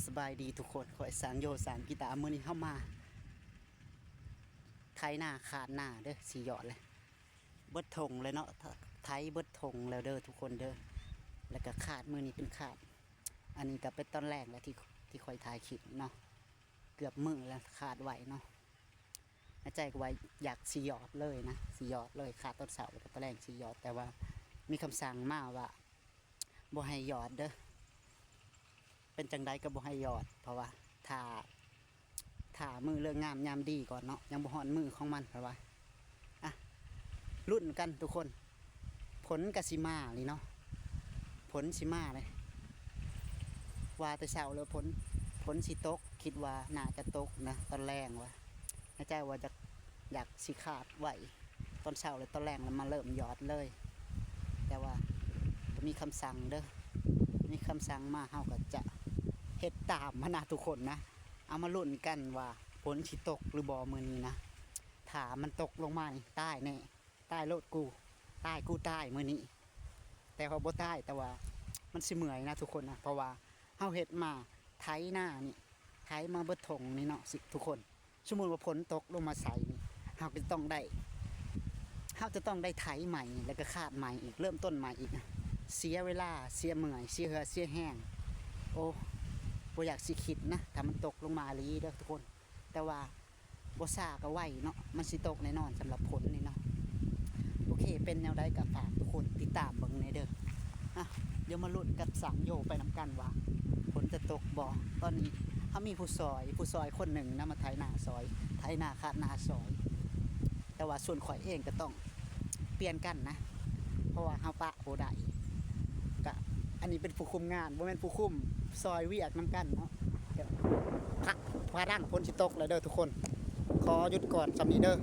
ສະບາຍດີທຸກຄົນ ຂ້ອຍສາງໂຍ ສາງກີຕາ. ມື້ນີ້ເຮົາມາໄຖນາຄາດນາເດີ ຊິຢອດເລີຍ ເບິດທົ່ງເລີຍເນາະ ໄຖເບິດທົ່ງແລ້ວເດີທຸກຄົນເດີ. ແລ້ວກະຄາດ ມື້ນີ້ເປັນຄາດ ອັນນີ້ກະເປັນຕອນແລງແລ້ວທີ່ ທີ່ຂ້ອຍຖ່າຍຄລິບເນາະ ເກືອບມື້ແລ້ວຄາດໄວ້ເນາະ. ໃນໃຈກໍວ່າຢາກຊິຢອດເລີຍນະ ຊິຢອດເລີຍ ຄາດຕອນເຊົ້າແລ້ວກໍຕອນແລງຊິຢອດ ແຕ່ວ່າມີຄຳສັ່ງມາວ່າ ບໍ່ໃຫ້ຢອດເດີ ເປັນຈັ່ງໃດກໍບໍ່ໃຫ້ຢອດ ເພາະວ່າຖ້າ ຖ້າມື້ເລີກງາມຍາມດີກ່ອນເນາະ ຍັງບໍ່ຮອດມື້ຂອງມັນ ເພິ່ນວ່າ. ອ່ະ ລຸ້ນກັນທຸກຄົນ ຝົນກໍຊິມານີ້ເນາະ ຝົນຊິມາເລີຍ ວ່າແຕ່ເຊົ້າແລ້ວ ຝົນ ຝົນຊິຕົກ ຄິດວ່າໜ້າຈະຕົກນະ ຕອນແລງວ່າ ໃນໃຈວ່າຢາກ ຢາກຊິຄາດໄວ້ ຕອນເຊົ້າ ແລະ ຕອນແລງ ແລ້ວມາເລີ່ມຢອດເລີຍ. ແຕ່ວ່າບໍ່ມີຄຳສັ່ງເດີ ມີຄຳສັ່ງມາ ເຮົາກໍຈະເຮັດຕາມຫັ້ນນະທຸກຄົນນະ. ເອົາມາລຸ້ນກັນວ່າຝົນຊິຕົກຫຼືບໍ່ມື້ນີ້ນະ. ຖ້າມັນຕົກລົງມານີ້ ຕາຍແນ່ ຕາຍໂລດກູ ຕາຍກູຕາຍມື້ນີ້. ແຕ່ວ່າບໍ່ຕາຍ ແຕ່ວ່າມັນຊິເມື່ອຍນະທຸກຄົນນະ ເພາະວ່າເຮົາເຮັດມາ ໄຖນານີ້ ໄຖມາເບິດທົ່ງນີ້ເນາະ ຊິ ທຸກຄົນ. ສົມມຸດວ່າຝົນຕົກລົງມາໃສ່ນີ້ ເຮົາກໍຕ້ອງໄດ້ ເຮົາຈະຕ້ອງໄດ້ໄຖໃໝ່ ແລ້ວກໍຄາດໃໝ່ອີກ ເລີ່ມຕົ້ນໃໝ່ອີກ ເສຍເວລາ ເສຍເມື່ອຍ ເສຍເຫື່ອເສຍແຮງ. ໂອ້ ບໍ່ຢາກຊິຄິດນະ ຖ້າມັນຕົກລົງມາອີ່ຫຼີເດີທຸກຄົນ. ແຕ່ວ່າບໍ່ຊ້າກໍໄວເນາະ ມັນຊິຕົກແນ່ນອນສຳລັບຝົນນີ້ເນາະ. ໂອເຄ ເປັນແນວໃດກໍຝາກທຸກຄົນຕິດຕາມເບິ່ງແດ່ເດີ. ອ່ະ ດຽວມາລຸ້ນກັບສາງໂຍໄປນຳກັນວ່າຝົນຈະຕົກບໍ່. ຕອນນີ້ເຮົາມີຜູ້ຊ່ອຍ ຜູ້ຊ່ອຍຄົນໜຶ່ງນະ ມາໄຖນາຊ່ອຍ ໄຖນາຄາດນາຊ່ອຍ. ແຕ່ວ່າສ່ວນຂ້ອຍເອງກໍຕ້ອງປ່ຽນກັນນະ ເພາະວ່າເຮົາປະບໍ່ໄດ້. ກະ ອັນນີ້ເປັນຜູ້ຄຸມງານ ບໍ່ແມ່ນຜູ້ຄຸມ ຊ່ອຍວຽກນຳກັນເນາະ. ພະ ພະດັງ ຝົນຊິຕົກແລ້ວເດີທຸກຄົນ. ຂໍຢຸດກ່ອນສ່ຳນີ້ເດີ.